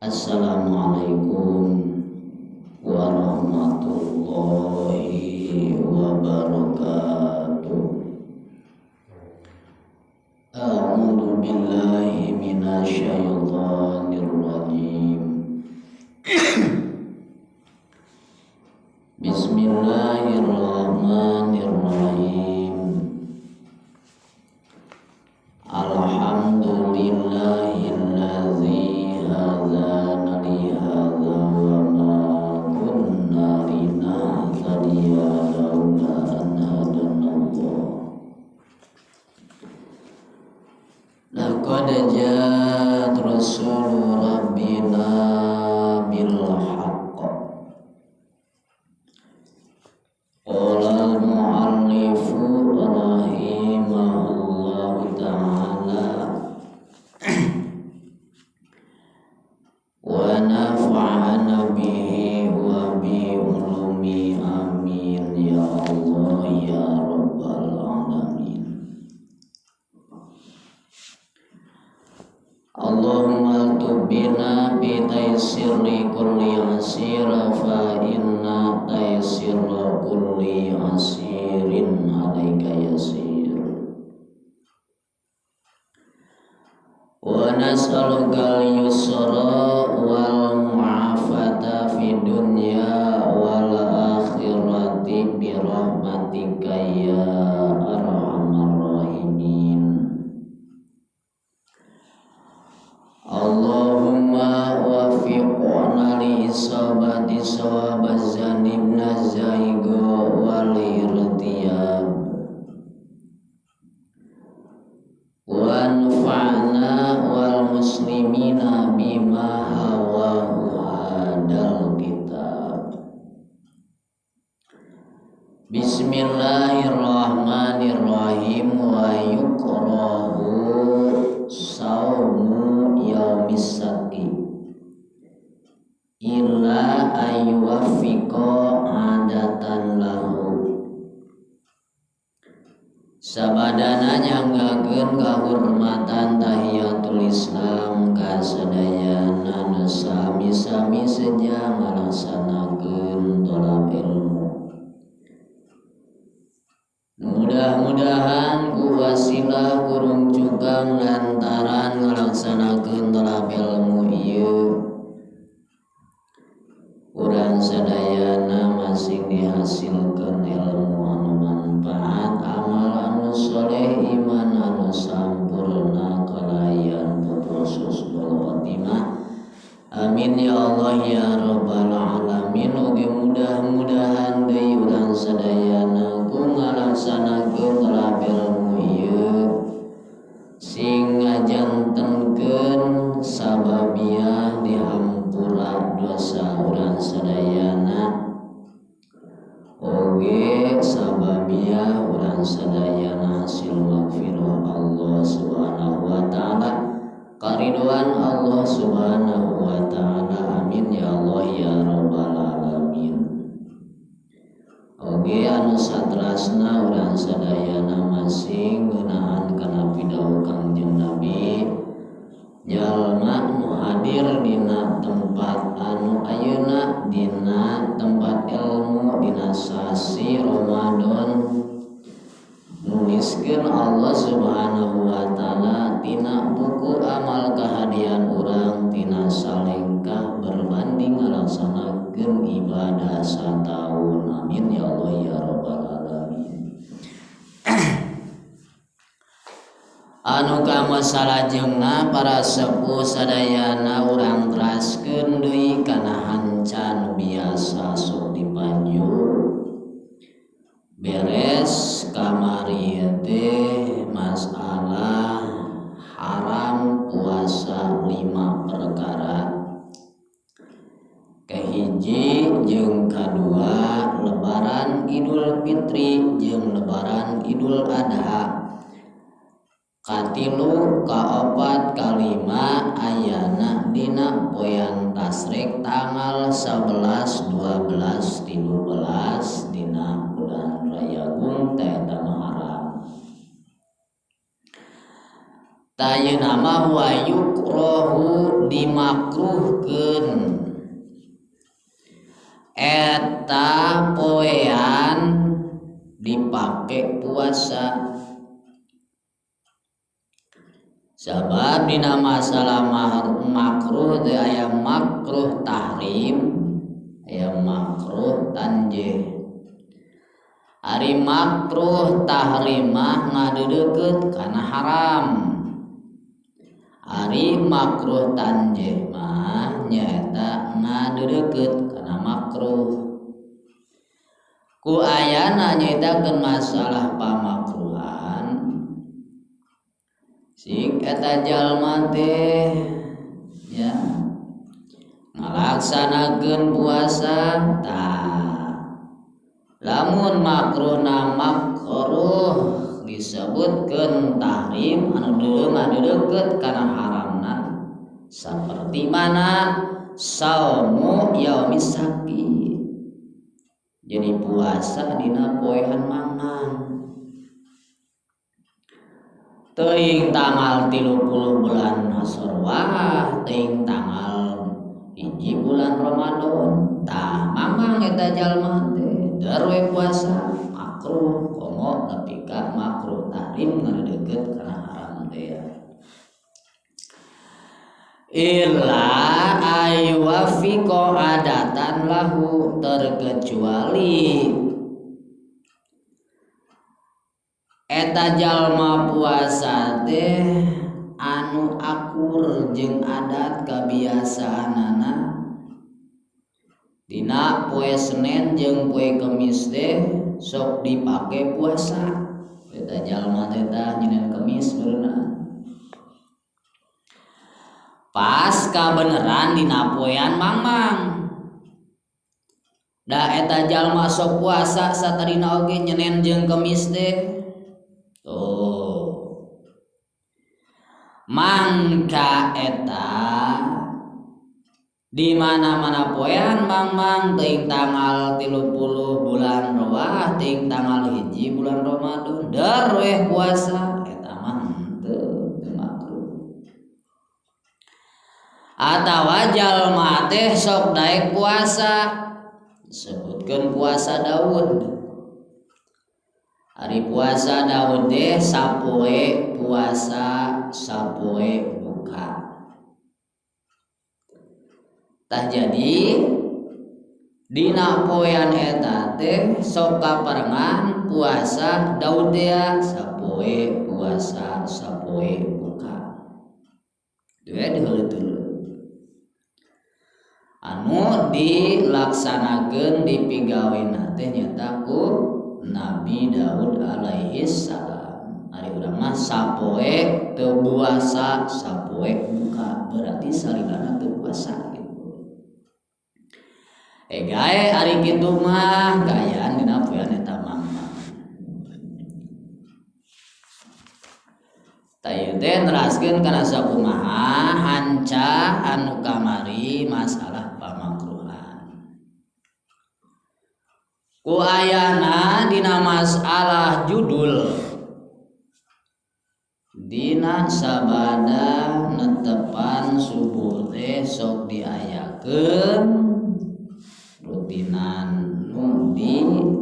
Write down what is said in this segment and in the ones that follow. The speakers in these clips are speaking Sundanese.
Assalamualaikum warahmatullahi wabarakatuh. A'udzu billahi minasyaitonir rajim. Bismillahirrahmanirrahim. Alhamdulillahillazi hadana li hadza wa ma kunna linahtadiya laula an hadana Allah. Laqad ja'at rasulu rabbina bil haqq. Qala al-mu'allifu rahimahullahu ta'ala wa nafa'ana bihi wa bi ulumi, amin ya Allah ya rabbal alamin. Allahumma tubina bi taysiri kulli asir fa inna taysira kulli asirin alaika yasir. Wa nas'aluka al-yusra wal mu'afata fi dunya wal akhirati bi rahmatika ya arhamar rahimin. Allahumma wafiqna li isabati sawabaz zanibna zaiga wal irtiyab wanfa'na wal muslimina bima hawahu hadal kitab. Bismillahirrahmanirrahim. Wa yukrahu saumu yaumis saki illa ayyuwaffiqa adatan lahu. Sabadana nyanggakeun kahormatan tahiyatul Islam ka sadayana nu sami-sami seja ngalaksanakeun tolab ilmu. Mudah-mudahan ku wasilah kurung cukang lantaran ngalaksanakeun tolab ilmu ieu urang sadayana masing dihasilkeun ilmu anu manfaat, amal anu soleh, iman anu sampurna, kalayan putus husnul khotimah. Amin ya Allah ya rabbal alamin. Oge mudah-mudahan deui urang sadayana ku ngalaksanakeun tolab ilmu ieu sing ngajantenkeun sababiah dihampura dosa urang sadayana, oge sababiah urang sadayana hasil magfirah Allah Subhanahu wa taala, kariduan Allah Subhanahu wa taala. Amin ya Allah ya rabbal alamin. Oge anu satrasna urang sadayana masing ngeunaan kana pidawuh Kangjeng Nabi, jalma nu hadir dina tempat anu ayeuna dina tempat ilmu dina sasi Ramadan nuliskeun Allah Subhanahu wa taala tina buku amal kahadian urang tina salengkah berbanding ngalaksanakeun ibadah sataun. Amin ya Allah ya rabbal alamin. Anu kama salajengna para sepuh sadayana urang teraskeun deui kana hanca nu biasa sok dipanju. Beres kamari teh masalah haram puasa 5 perkara. Kahiji jeung kadua lebaran Idul Fitri jeung lebaran Idul Adha. Katilu, kaopat, kalima ayana dina poean tasrek tanggal 11, 12, 13 dina bulan Rayagung teh haram. Tah mah wa yukrohu dimakruhkeun eta poean dipake puasa. Sabab dina masalah makruh teh aya makruh tahrim, aya makruh tanjih. Ari makruh tahrim mah ngadeudeut kana haram. Ari makruh tanjih mah nyaeta ngadeudeut kana makruh. Ku ayana nyaitakeun masalah pamakruhan sing eta jalma teh ya ngalaksanakeun puasa tah lamun makruhna makruh disebutkeun tahrim anu ngadeudeut kana haramna saperti mana saumu yaumis sabti. Jadi puasa dina poean mangan teuing tanggal 30 bulan Sorwah, teuing tanggal 1 bulan Ramadan. Tah mamang eta jalma teh darwe puasa makruh komo nepi ka makruh tahrim ngadeukeut kana haram teh. Illa aywafiqo adatan lahu, terkecuali eta jalma puasa teh anu akur jeung adat kabiasaanana dina poe Senin jeung poe Kemis teh sok dipake puasa. Eta jalma teh tah Senin Kemis beurna pas kabeneran dina poean mangmang. Da eta jalma sok puasa satadina oge Nyenen jeung Kemis teh. Tuh. Mangka eta di mana-mana poean mangmang teuing tanggal 30 bulan Rawah, teuing tanggal 1 bulan Ramadan darweh puasa eta mah henteu makruh. Atawa jalma teh sok daek puasa disebutkeun puasa Daud. Hari puasa Daud teh sapoe puasa sapoe buka. Tah jadi dina poean eta teh sok kaparengan puasa Daud teh sapoe puasa sapoe buka. Deui diheuleut. Anu dilaksanakeun dipigawena teh nyaeta ku Nabi Daud alaihi salam. Ari urang mah sapoe teu puasa sapoe buka, berarti salilana teu puasa gitu. Gae ari kitu mah gayaan dina poean eta mah. Tah ieu teh neraskeun kana sakumaha hanca anu kamari masalah pamakruhan. Ku ayana dina masalah judul dina sabada netepan subuh teh sok diayakeun rutinan nu diganti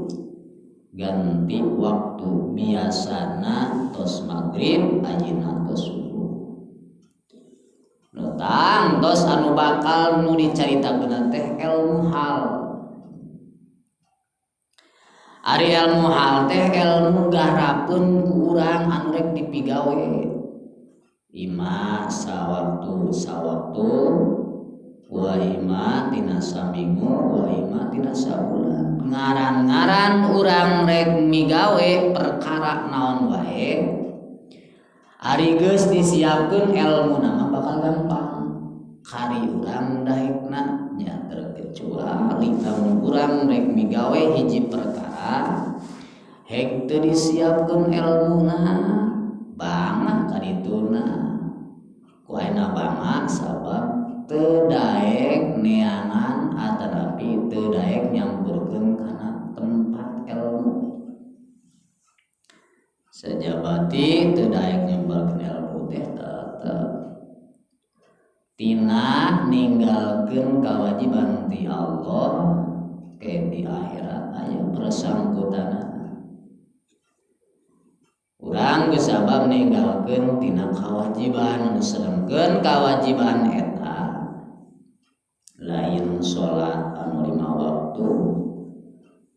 waktu biasana tos magrib ayeuna tos subuh. Nu tangtos anu bakal nu dicaritakeun teh ilmu hal. Ari ilmu hal teh ilmu garapeun ku urang anu rek dipigawe. Ima sawaktu sawaktu wa ima tina saminggu wa ima tina sabulan. Ngaran-ngaran urang rek migawe perkara naon wae. Ari geus disiapkeun ilmuna mah bakal gampang. Kari urang daekna nya terkecuali lamun urang rek migawe hiji perkara hek teu disiapkeun ilmuna bangga karituna. Ku ayeuna bangga sabab teu daek neangan atanapi teu daek nyamperkeun kana tempat ilmu. Sejabati teu daek nyebarkeun ilmu teh tetep tina ninggalkeun kawajiban ti Allah ke di akhirat aya persangkutanana. Urang geus sabab ninggalkeun tina kawajiban, sedengkeun kawajiban eta lain salat anu 5 waktu,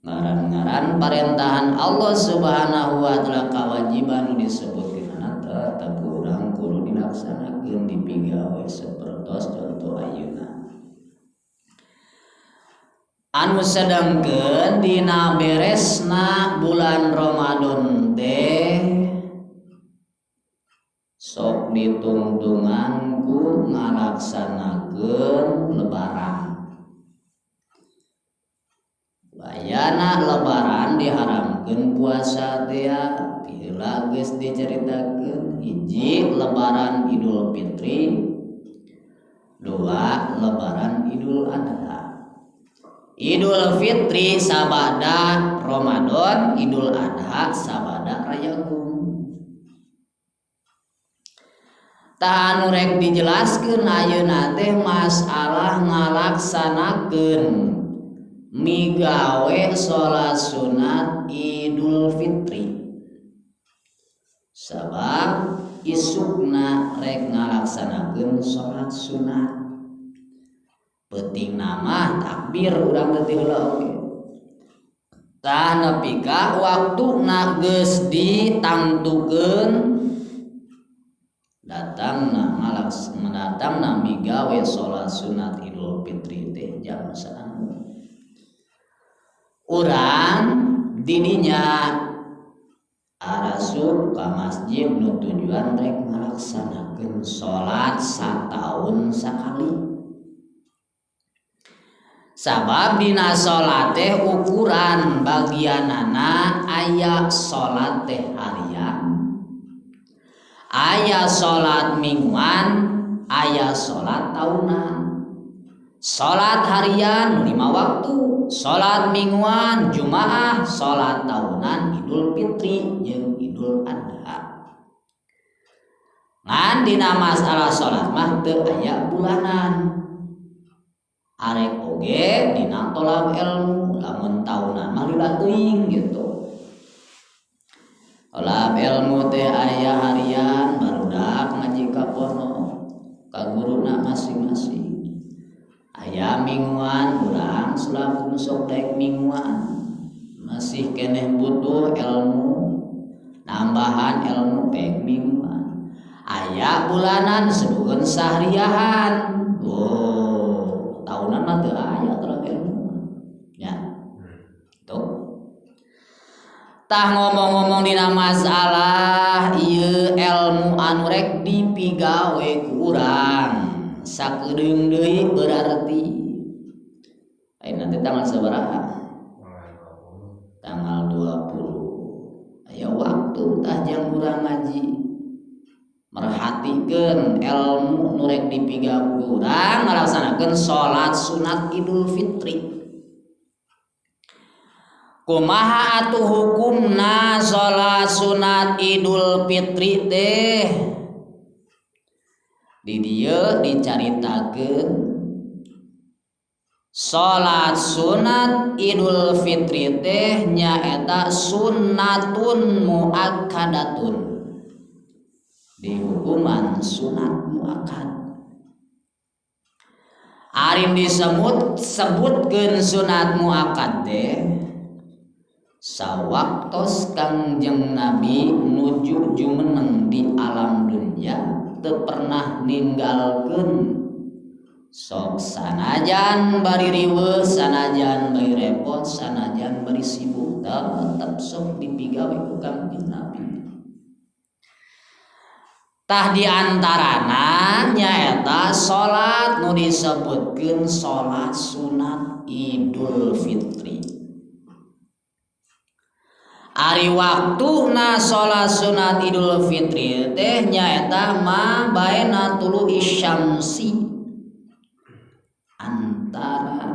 ngaran-ngaran parentahan Allah Subhanahu wa taala kawajiban nu disebutkeun tetep urang kudu dilaksanakeun dipigawe sapertos contoh ayeuna. Anu sedengkeun dina beresna bulan Ramadan teh sok ditungtungan ku ngalaksanakeun lebaran. Bayana lebaran diharamkeun puasa teh tiheula geus dicaritakeun hiji lebaran Idul Fitri, dua lebaran Idul Adha. Idul Fitri sabada Ramadan, Idul Adha sabada Rayagung. Tah anu rek dijelaskeun ayeuna teh masalah ngalaksanakeun migawe salat sunat Idul Fitri. Sabab isukna rek ngalaksanakeun salat sunat. Penting nama takbir urang teh heula oge. Tah nepi ka waktuna geus ditangtukeun datangna mendatangna migawe salat sunat Idul Fitri teh jam saanu. Urang didinya arasup ka masjid nu tujuan rek ngalaksanakeun salat sataun sakali. Sabab dina salat teh ukuran bagianana aya salat teh harian, aya salat mingguan, aya salat tahunan. Salat harian 5 waktu, salat mingguan Jumaah, salat tahunan Idul Fitri jeung Idul Adha. Ngan dina masalah salat mah teu aya bulanan. Arek oge dina tolak ilmu lamun tahunan mah lila teuing gitu. Tolak ilmu teh aya harian barudak ngaji ka pondok ka guruna masing-masing. Aya mingguan urang selaku sok daek mingguan masih keneh butuh ilmu nambahan ilmu pek mingguan. Aya bulanan sedukeun sahriahan. Oh, tahunan mah teu aya tolak ilmu. Ya. Tuh. Tah ngomong-ngomong dina masalah ieu ilmu anu rek dipigawe ku urang sakedeung deui berarti ayeuna teh tanggal sabaraha? Tanggal 20. Aya waktu tah jang urang ngaji merhatikeun ilmu nu rek dipigawe ku urang ngalaksanakeun salat sunat Idul Fitri. Kumaha atuh hukumna salat sunat Idul Fitri teh? Di dieu dicaritakeun salat sunat Idul Fitri teh nyaeta sunnatun muakkadatun. Dihukuman sunat muakkad. Ari disebutkeun sunat muakkad teh sawaktos Kangjeng Nabi nuju jumeneng di alam dunia teu pernah ninggalkeun sok sanajan bari riweuh, sanajan bari repot, sanajan bari sibuk tetep sok dipigawe ku Kangjeng Nabi. Tah di antarana nyaeta salat nu disebutkeun salat sunat Idul Fitri. Ari waktuna salat sunat Idul Fitri teh nyaeta ma baina tulu isyamsi, antara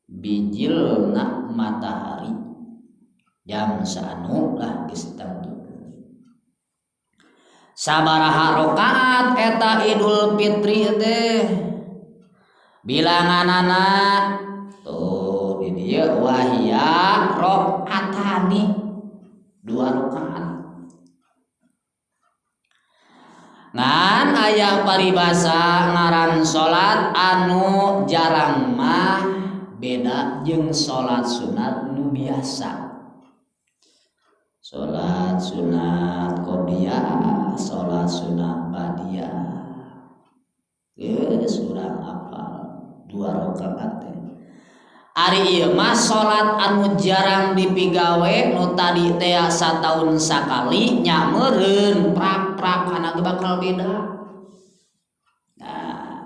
bijilna matahari Jam saanu lah geus ditangtukeun. Sabaraha rakaat eta Idul Fitri teh? Bilanganana tuh di dieu wahia rakaatani 2 rakaat. Ngan aya paribasa ngaran salat anu jarang mah beda jeung salat sunat nu biasa. Salat sunat qobliyah, salat sunat ba'diyah. Geus urang apal 2 rakaat teh. Ari ieu mah salat anu jarang dipigawe nu tadi teh sataun sakali nya meureun prak-prak kana ge bakal beda. Nah,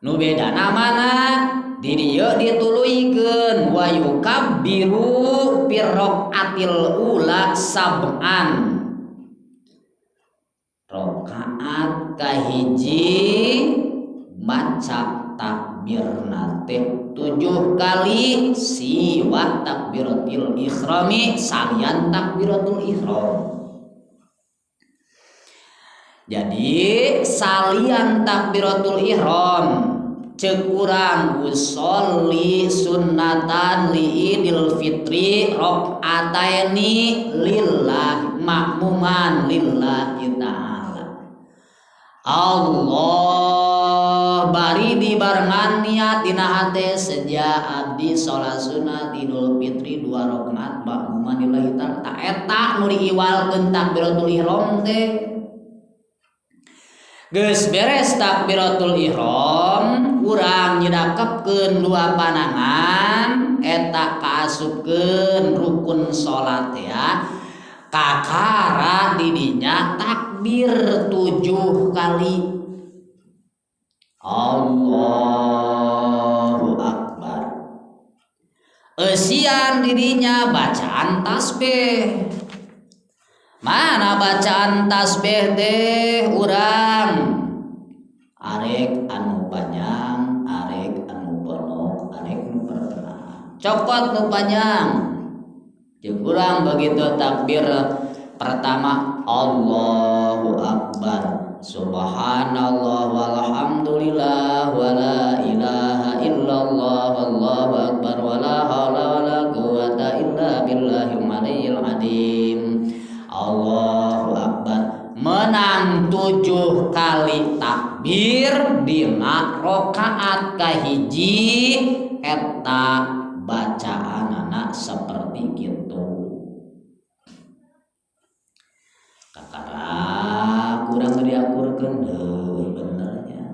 nu bedana mana? Di dieu dituluykeun wa yukabbiru fi raqatil ula sab'an. Rakaat kahiji maca takbirna teh 7 kali siwa takbiratul ihrami salian takbiratul ihram. Jadi salian takbiratul ihram ceuk urang usolli sunnatan li Idul Fitri rakaataini lillah makmuman lillahi ta'ala. Allah bari dibarengan niat dina hate seja abdi salat sunat Idul Fitri 2 rakaat makmuman lillahi ta'ala. Ta eta nu diiwalkeun takbiratul ihram teh. Geus beres takbiratul ihram urang nyedakepkeun dua panangan eta kaasupkeun rukun salat ya. Kakara didinya takbir 7 kali. Allahu Akbar. Eusian didinya bacaan tasbih. Mana bacaan tasbih teh urang? Arek anu panjang, arek anu ponok, arek nu pertengahan. Cokot nu panjang. Jeung urang begitu takbir pertama Allahu Akbar. Subhanallah walhamdulillah wala ilaha illallah wallahu akbar wala haula wala quwata illa billahil aliyyil azim. Allahu Akbar. Menang 7 kali takbir dina rakaat kahiji eta bacaanana seperti kitu. Kakara kurang diakurkeun deui benernya.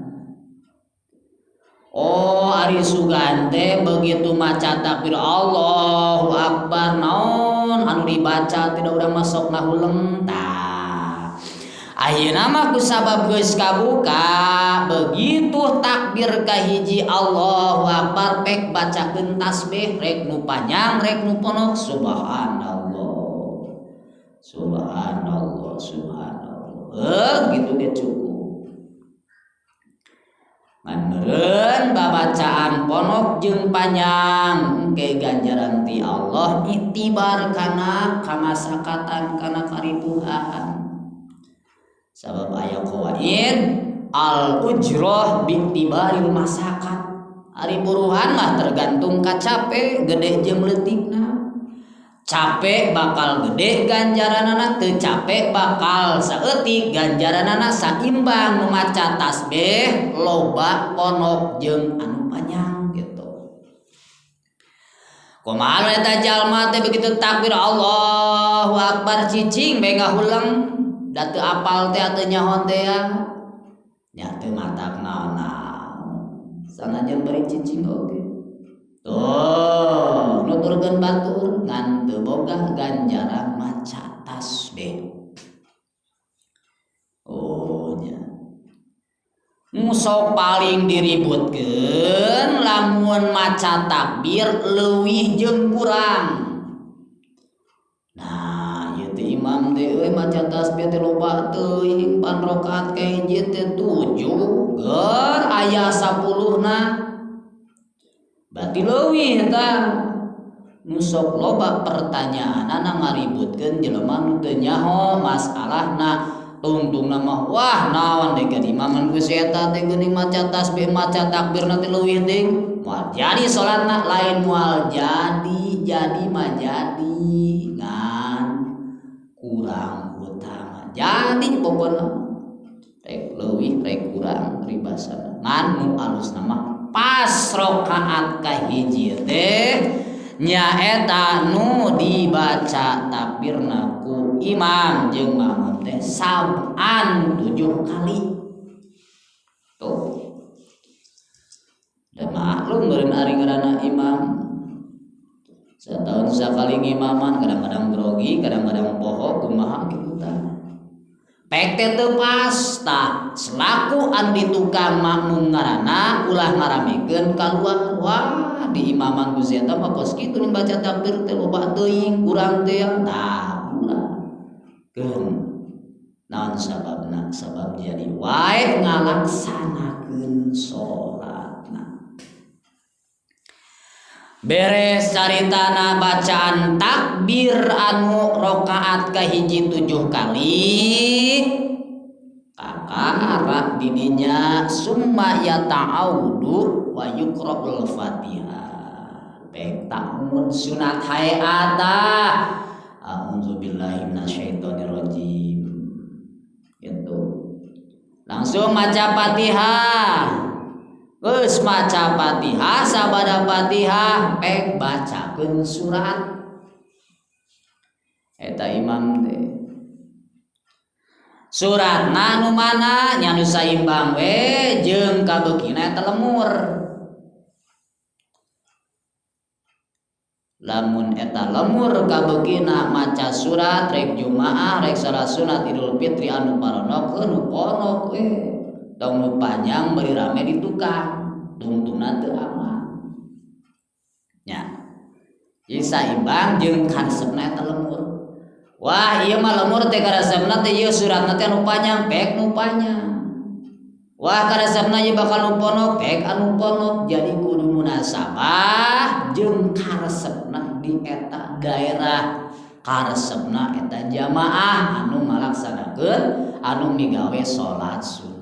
Oh ari sugan teh begitu maca takbir Allahu Akbar naon anu dibaca tidak urang masuk ngahuleng tah. Ayeuna mah kusabab geus kabuka begitu takbir kahiji Allahu Akbar pek bacakeun tasbih rek nu panjang rek nu ponok subhanallah. Subhanallah subhanallah. Gitu ge cukup. Meureun babacaan ponok jeung panjang engke ganjaran ti Allah itibar kana kamasakatan kana karipuhan. Sabab aya qawaid al ujroh bi'tibaril masakat. Ari buruhan mah tergantung ka cape gede jeung leutikna. Capek bakal gede ganjaranana, teu capek bakal saeutik ganjaranana, saimbang nu maca tasbih loba ponok jeung anu panjang gitu. Kumaha eta jalma teh begitu takbir Allahu Akbar cicing bae ngahuleng da teu apal teh teu nyaho teh nya teu matak naon-naon sanajan bari cicing oge. Tuh, nuturkeun batur ngan teu boga ganjaran maca tasbih. Oh nya. Musok paling diributkeun lamun maca takbir leuwih jeung kurang. Nah, ieu teh imam teh euy maca tasbih teh loba teuing pan rakaat ka hiji teh 7, geur aya 10 na. Berarti leuwih eta. Nu sok loba pertanyaanana ngaributkeun jelema nu teu nyaho masalahna. Tungtungna mah wah naon deui ka imaman ku si eta teh geuning maca tasbih maca takbirna teh leuwih teuing. Moal jadi salatna lain moal jadi, jadi mah jadi ngan kurang utama. Jadi pokona rek leuwih rek kurang ribasana. Ngan nu alusna mah pas rakaat kahiji teh nyaeta nu dibaca takbirna ku imam jeung makmum teh sab'an 7 kali. Tuh. Dan maklum beureun ari ngaranna imam. Setahun sakali ngimaman, kadang-kadang grogi, kadang-kadang poho kumaha kitu tah. Pek teh teu pas tah selaku anu di tukang makmum ngaranna ulah ngaramekeun kaluar. Wah di imaman ku si eta mah kos kitu nih baca takbir teh loba teuing kurang teh tah ulah. Keun naon sababna? Sabab jadi wae ngalaksanakeun salatna. Beres caritana bacaan takbir anu rakaat kahiji 7 kali kakara didinya summa yata'audu wa yuqra'ul Fatihah. Pek takmun sunat hayata. A'udzubillahi minasyaitonirrajim. Gitu. Langsung maca Fatihah. Geus maca Fatihah sabada Fatihah pek bacakeun surat. Eta imam teh. Suratna nu mana nya nu saimbang we jeung kabeukina eta lemur. Lamun eta lemur kabeukina maca surat rek Jumaah rek salat sunat Idul Fitri anu paronok nu ponok we. Tong nu panjang bari rame di tukang tungtungna teu aman. Nya. Jadi saimbang jeung karesepna eta lemur. Wah ieu mah lemur teh karesepna teh ieu suratna teh anu panjang pek nu panjang. Wah karesepna ieu bakal nu ponok pek anu ponok. Jadi kudu munasabah jeung karesepna di eta daerah. Karesepna eta jamaah anu ngalaksanakeun anu migawe salat sunat.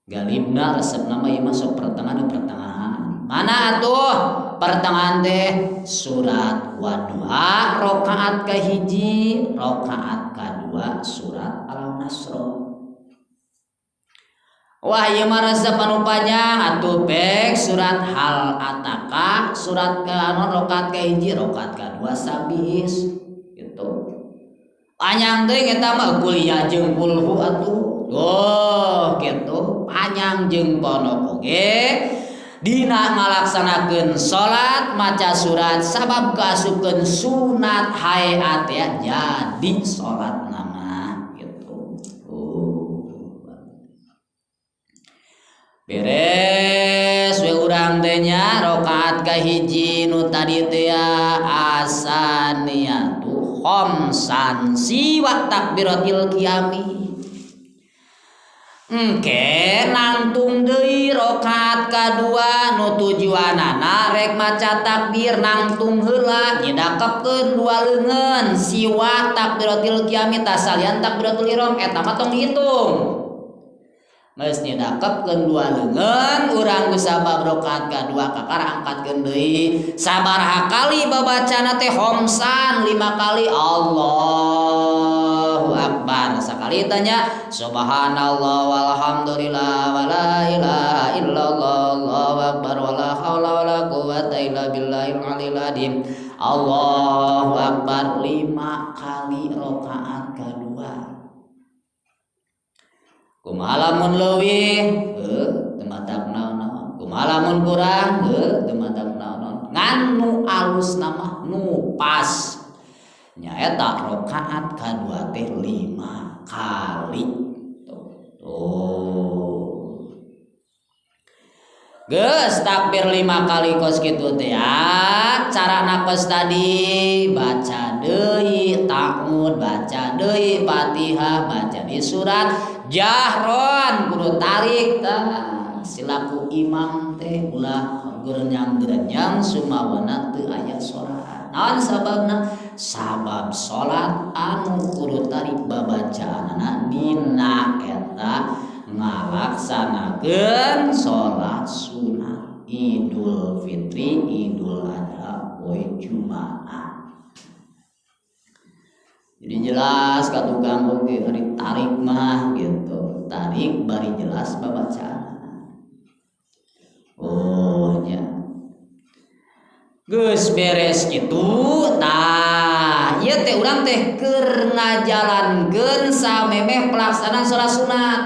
Galibna resepna mah ieu mah sok pertengahan pertengahan. Mana atuh pertengahan teh surat Wadduha rakaat kahiji, rakaat kadua surat Al-Nasr. Wah ieu mah resep anu panjang atuh pek surat Hal Ataka surat ke anu rakaat kahiji, rakaat kadua sabis gitu. Panjang teh eta mah kuliah jeung kulhu atuh. Oh gitu panjang jeung ponok oge dina ngalaksanakeun salat maca surat sabab kaasupkeun sunat hayat ya jadi salat nama gitu. Oh. Beres we urang teh nya rakaat kahiji nu tadi teh asaniyatu khamsan siwa takbiratil qiyami. Engke nangtung deui rakaat kadua nu tujuanana rek maca takbir nangtung heula nyidakepkeun dua leungeun siwa takbiratil qiyami tasalian takbiratul ihram eta mah tong dihitung. Geus nyidakepkeun dua leungeun urang kusabab rakaat kadua kakara angkatkeun deui sabaraha kali babacana teh khomsan 5 kali Allahu Akbar sakali tanya subhanallah walhamdulillah wala ilaha illallah allahu akbar wala haula wala quwata illa billahil aliyil azim Allahu akbar 5 kali rakaat kedua. Kumaha lamun leuwih heuh teu matak naon-naon, kumaha lamun kurang heuh teu matak naon-naon, ngan nu alus mah nu pas nyaeta rakaat kadua teh 5 kali. Tuh. Geus takbir 5 kali kos kitu teh ya. Carana kos tadi baca deui ta'ud, baca deui Fatihah, baca di surat jahron kudu tarik tah silaku imam teh ulah sok gerenyang-gerenyang sumawana teu aya salat. Naon sababna? Sabab salat anu kudu tarik babacaanana dina eta ngalaksanakeun salat sunat Idul Fitri, Idul Adha, poe Jumaah. Jadi jelas ka tukang oge ari tarik mah gitu. Tarik bari jelas babacaan. Oh nya. Geus beres kitu tah ieu teh urang teh keur ngajalankeun samemeh pelaksanaan salat sunat.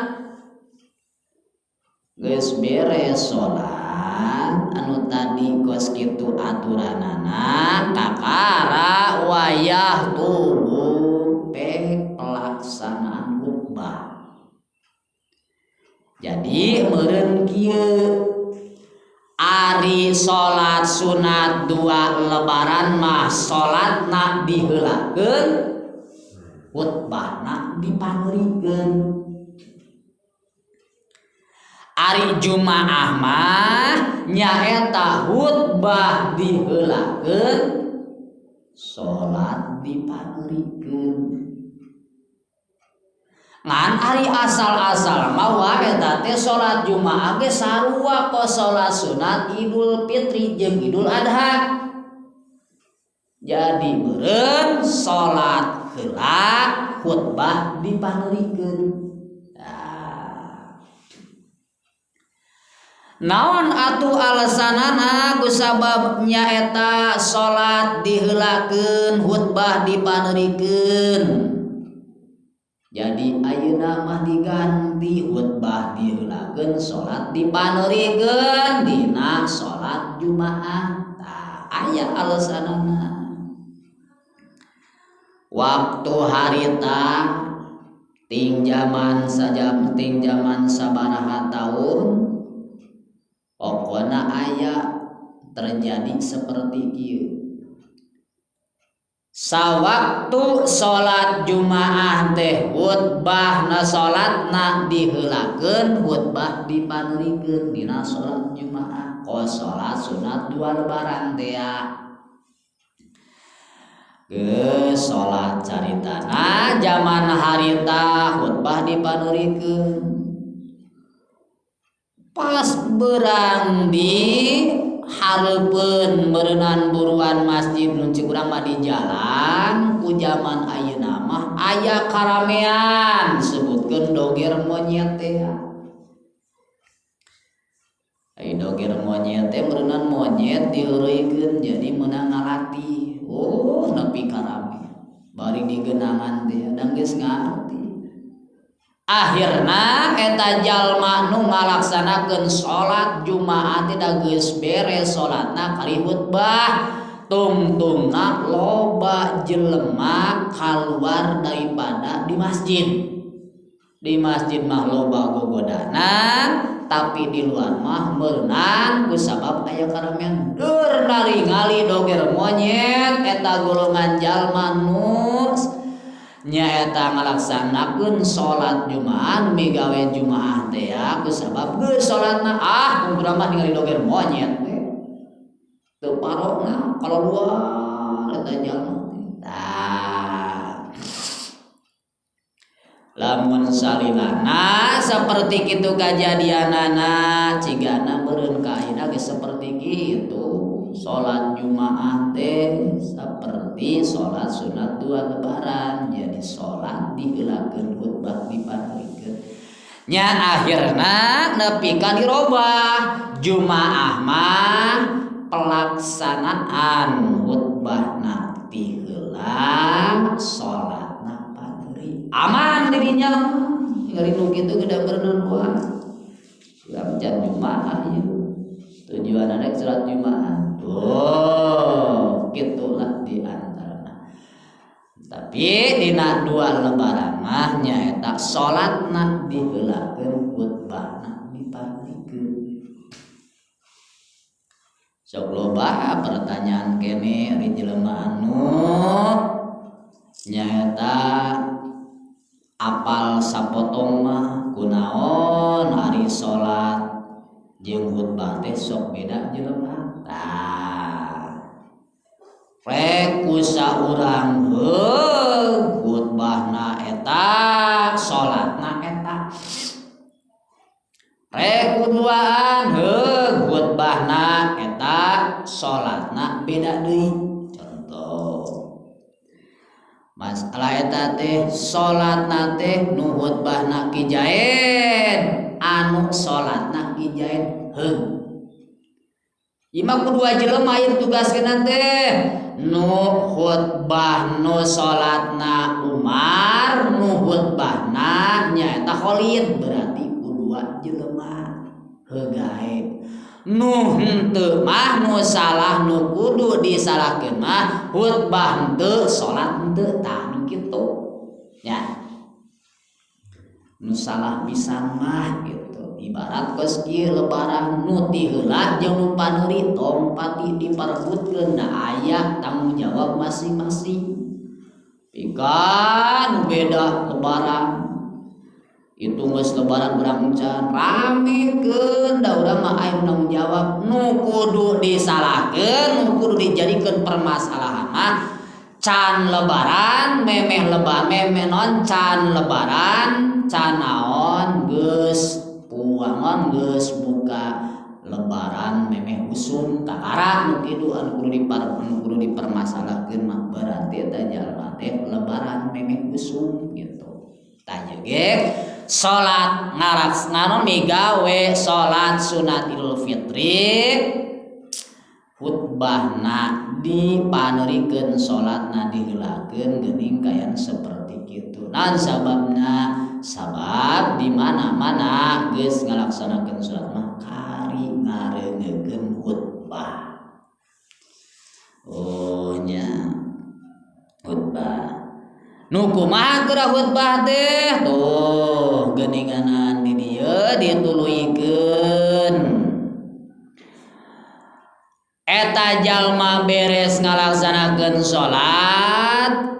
Geus beres salat anu tadi kos kitu aturanana kakara wayah tubuh pe pelaksanaan khutbah. Jadi meureun kieu ari salat sunat dua lebaran mah salatna diheulakeun khutbahna dipangrikeun. Ari Jumaah mah nyaeta khutbah diheulakeun salat dipangrikeun. Ngan ari asal-asal mah wae eta teh salat Jumaah ge sarua ko salat sunat Idul Fitri jeung Idul Adha. Jadi meureun salat heula khutbah dipangrikeun. Nah. Naon atuh alasanana ku sabab nyaeta salat diheulakeun khutbah dipangrikeun. Jadi ayeuna mah diganti khutbah diheulakeun salat dipaneurikeun dina salat Jumaah. Tah aya alasanana. Waktu harita ting jaman sajam ting jaman sabaraha taun pokona aya terjadi seperti kieu. Sawaktu salat Jumaah teh khutbahna salatna diheulakeun khutbah dipangrikeun dina salat Jumaah kos salat sunat dua lebaran teh geus salat caritana jaman harita khutbah dipangrikeun pas berang di hareupeun meureunan buruan masjid nu cik urang mah di jalan ku jaman ayeuna mah aya karamean sebutkeun doger monyet teh. Ai doger monyet teh meureunan monyet diheureuykeun jadi meunang ngalatih. Oh nepi karame bari digenangan teh dan geus ngarti. Akhirna eta jalma nu ngalaksanakeun salat Jumaah teh da geus beres salatna kali khutbah tungtungna loba jelema kaluar daripada di masjid. Di masjid mah loba gogodanan tapi di luar mah meunang ku sabab aya karamean deur naringali doger monyet eta golongan jalma nu nyaeta ngalaksanakeun salat Jumaah migawe Jumaah teh ku sabab geus salatna ah kumpul mah ningali doger monyet we teu parokna kalau luar eta jalma teh. Tah lamun salilana seperti kitu kajadianana cigana meureun ka ayeuna geus seperti kitu salat Jumaah teh seperti salat sunat dua lebaran jadi salat diheulakeun khutbah dipangrikeun nya akhirna nepi ka dirobah Jumaah mah pelaksanaan khutbahna tiheula salatna pangeuri aman dirinya ningali nu kitu geus beureunan wae jam Jumaah ieu tujuan rek salat Jumaah. Oh, gitulah di antarana. Tapi dina dua lebaran mah nyaeta salatna diheulakeun khutbahna dipangrikeun. Sok loba pertanyaan kene ari jelema anu nyaeta apal sapotong mah kunaon ari salat Jeung khutbah teh sok beda jelema. Tah. Rek ku saurang heug khutbahna eta, salatna eta. Rek kuduaan heug khutbahna eta, salatna beda deui. Contoh masalah eta teh salatna teh nu khutbahna Ki Jaid, anu salatna Ki Jaid heug. Ima ku dua jelema ieu tugaskeun teh nu khutbah nu salatna Umar, nu khutbahna nyaeta Khalid, berarti ku dua jelema heugae. Nu henteu mah nu salah nu kudu disalahkeun mah khutbah henteu salat henteu, tah nu kitu nya. Nu salah pisan mah gitu. Ibarat kos kieu lebaran nu ti heula jeung nu paneuri tong pati diparebutkeun, da aya tanggung jawab masing-masing. Pikan beda lebaran itu geus lebaran urang can ramekeun, da urang mah aya tanggung jawab. Nu kudu disalahkeun, nu kudu dijadikeun permasalahan mah can lebaran, memeh lebaran, memeh non can lebaran, can naon geus puangan geus buka lebaran memeh usum kakara nu kitu anu kudu dipermasalahkeun mah berarti eta jalma teh lebaran memeh usum gitu. Tah ge salat ngalaksanakeun migawe salat sunat Idul Fitri khutbahna dipanerikeun salatna diheulakeun geuning kayan seperti kitu. Naon sababna? Sabab di mana-mana geus ngalaksanakeun salat mah kari ngareungekeun khutbah. Oh nya khutbah. Nu kumaha geura khutbah teh? Tuh geuninganan di dieu dituluykeun. Eta jalma beres ngalaksanakeun salat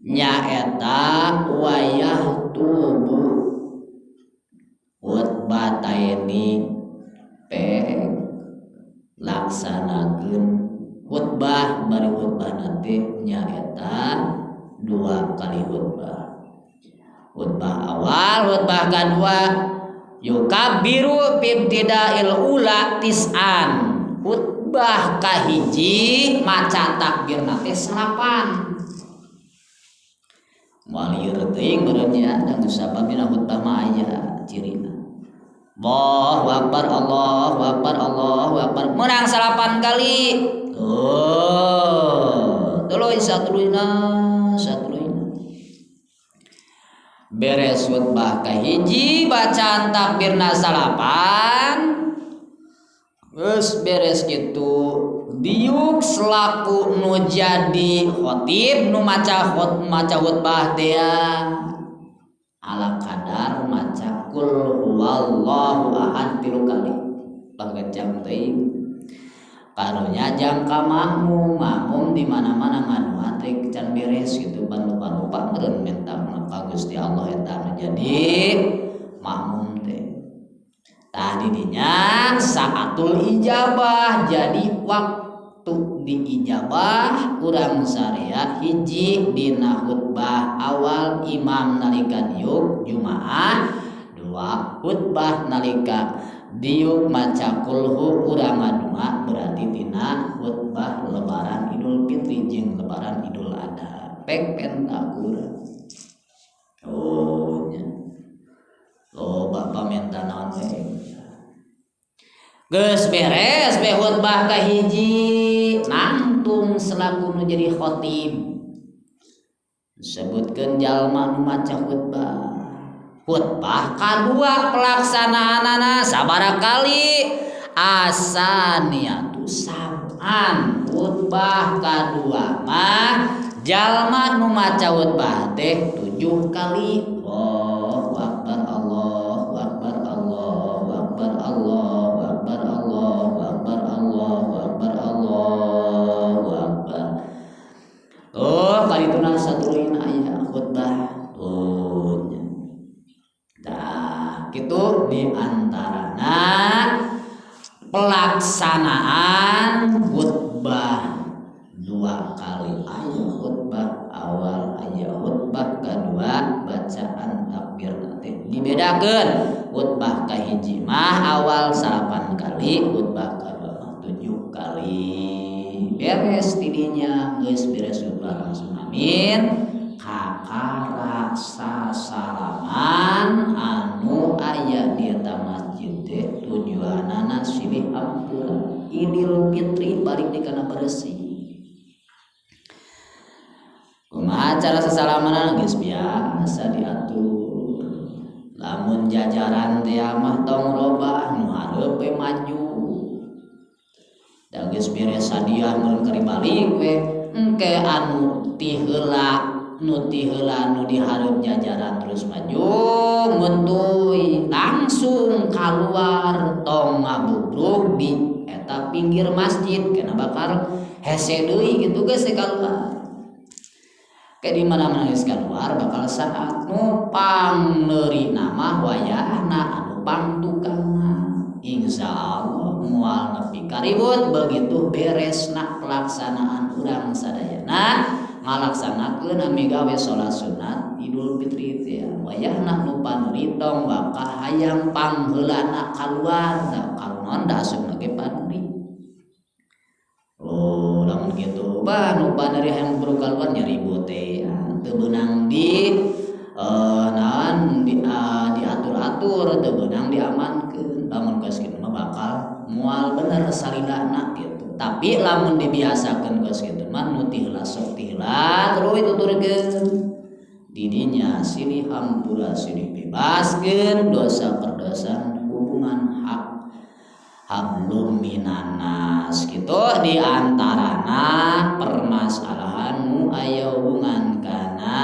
nyaeta wayah tubuh khutbataini pek laksanakeun khutbah bari khutbah nanti nyaeta dua kali khutbah. Khutbah awal, khutbah kedua yukabbiru ibtida'il ula tis'an. Khutbah kahiji maca takbir teh 8. Walir teuing meureun nya da sabab dina khutbah mah aya cirina. Allahu akbar, Allahu akbar, Allahu akbar. Menang 8 kali. Oh, tuluy satuluyna, satuluyna. Beres khutbah kahiji bacaan takbirna 8. Geus beres kitu diuk selaku nu jadi khotib nu maca khutbah teh ala kadar maca kul huwallahu ahad 3 kali panggejang teuing. Karunya jangka makmum, makmum di mana-mana ngadua teh can beres kitu ban lupa-lupa meureun minta ka Gusti Allah eta nu jadi makmum teh. Tah didinya saatul ijabah, jadi waktu diijabah urang syariat hiji dina khutbah awal imam nalika diuk Jumaah, dua khutbah nalika diuk maca kulhu urang ngadua berarti tina khutbah lebaran Idul Fitri jeung lebaran Idul Adha pek pentakur. Oh nya loba pamenta naon we. Geus beres be khutbah kahiji nangtung selaku nu jadi khotib sebutkeun jalma nu maca khutbah. Khutbah kadua pelaksanaanana sabaraha kali asaniatu sab'an. Khutbah kadua mah jalma nu maca khutbah teh 7 kali. Allahu akbar, Allahu akbar, Allahu akbar, Allahu akbar, Allahu akbar, Allahu akbar, Allahu akbar. Oh, kali itu nah satuluyna aya khutbah. Oh, nya. Tah, kitu di antarana Pelaksanaan khutbah dua kali, aya khutbah awal, aya khutbah kedua, bacaan takbir teh dibedakeun. Khutbah kahiji mah awal 9 kali, khutbah kedua mah 7 kali. Beres tidinya geus beres khutbah langsung amin. Kakara sasalaman anu aya di eta masjid teh tujuanana silih ampura. Idul Fitri balik di kana bersih. Kumaha cara sasalaman geus biasa diatur. Lamun jajaran teh mah tong robah nu hareup we maju. Da geus beres hadiah mun keur balik we engke anu ti heula nu ti heula nu dihareup jajaran terus maju muntuy langsung kaluar tong ngabubrug di eta pinggir masjid kena bakar hese deui kitu geus kaluar. Kayak di mana-mana geus kaluar bakal saat nu pangneurina mah wayahna anu pangtukangna. Insyaallah moal nepi karibut begitu beresna pelaksanaan urang sadayana ngalaksanakeun ami gawe salat sunat Idul Fitri teh wayahna nu panuri tong bakal hayang pangheulana kaluar da kaluar da asupna ge panuri. Oh lamun kitu bah nu panuri hayang buru kaluar nya ribut teh teu beunang di naon di diatur-atur teu beunang diamankeun. Lamun geus kitu mah bakal moal bener salilana kitu. Tapi lamun dibiasakeun geus kitu mah nu ti heula sok ti heula terus tuturkeun. Didinya silih hampura silih bebaskeun dosa perdosan hubungan hak hablum minanas kitu di antarana permasalahan nu aya hubungan kana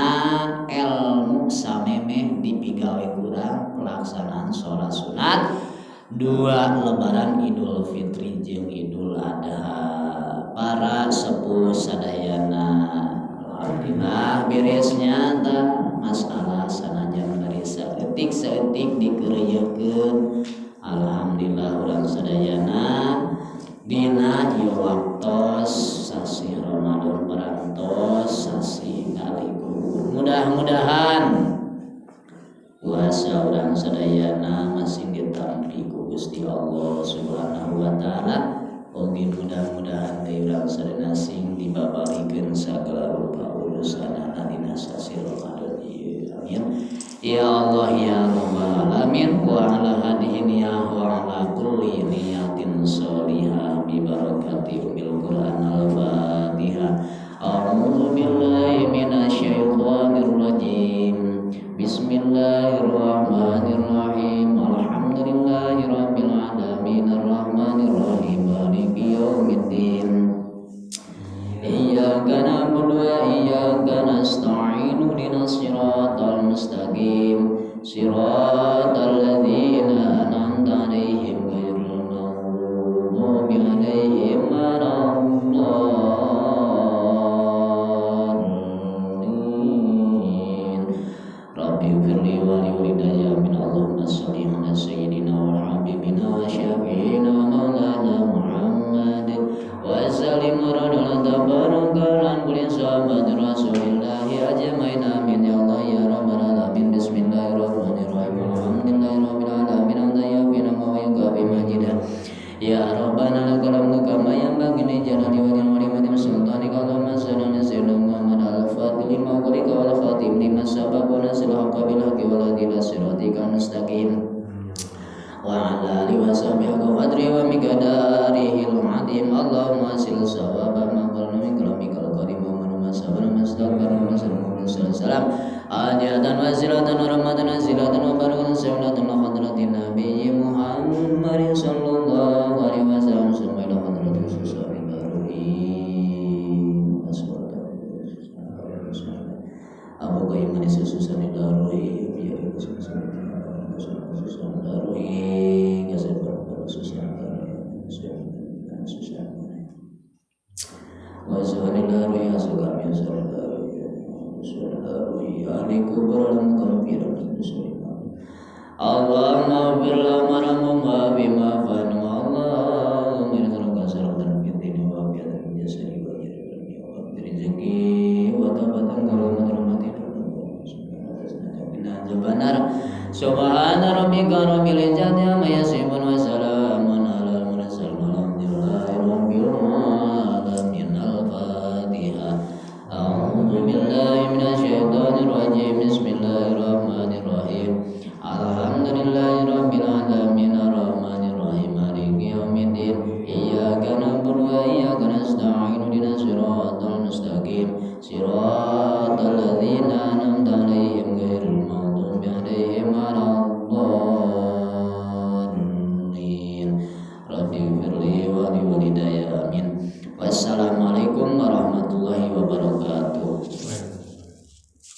ilmu samemeh dipigawe kurang pelaksanaan salat sunat dua lebaran Idul Fitri jeung Idul Adha. Para sepuh sadayana alhamdulillah beresnya tah masalah sanajan bari saeutik-saeutik dikereuyekeun. Alhamdulillah urang sadayana dina ieu waktos sasih Ramadan parantos sasih ngalikur. Mudah-mudahan puasa urang sadayana masih ditampi ku Gusti Allah Subhanahu wa taala. Oge mudah-mudahan deui urang sadayana sing dibabarikeun sagala rupa urusanana dina sasih Ramadan ieu. Amin. Ya Allah ya Rabbal alamin wa ala hadhihi niyah wa ala kulli niyatin sholihah bi barakati umil Qur'an al-Fatihah. A'udzu billahi minasyaitonir rajim. Bismillahirrahmanirrahim. Alhamdulillahi rabbil alamin arrahmanir rahim maliki yaumiddin. Iyyaka na'budu wa iyyaka nasta'in ihdinas siratal mustaqim siratal ladzina an'amta 'alaihim ghairil maghdubi 'alaihim waladdallin. Rabbi ighfirli wa liwalidayya amin. Allahumma shalli ala sayyidina wa habibina wa syafi'ina wa maulana Muhammad wa sallim wa tabaraka lan kulli sahabat Rasulillah ajmain. Amin ya Allah ya rabbal alamin. Bismillahirrahmanirrahim. Alhamdulillahirabbil alamin. Anta yafina wa yukafi majida. Ya rabbana lakal hamdu kama yanbaghi li jalali wajhika wa li sultanika. Allahumma shalli ala sayyidina Muhammad al-fatih lima ughliqa wal khatim lima sabaqa nasrul haqqi bil haqqi wal hadi ila siratikal mustaqim wa ala alihi wa sahbihi qadri wa miqdarihil azim. Allahumma sil sawaba ma qulna min kalamikal karim wa man masabana mastaghfar wa masallu salam ajatan wa silatan wa rahmatan wa silatan wa barakatan silatan wa hadratin nabiyyi Muhammadin sallallahu alaihi wasallam summa ila hadratin susabi baruhi Abu Qayyim sususan daruhi Allahumma bil warhamhum bima fanu Allahumma rabbika rabbil izzati amma yasifun.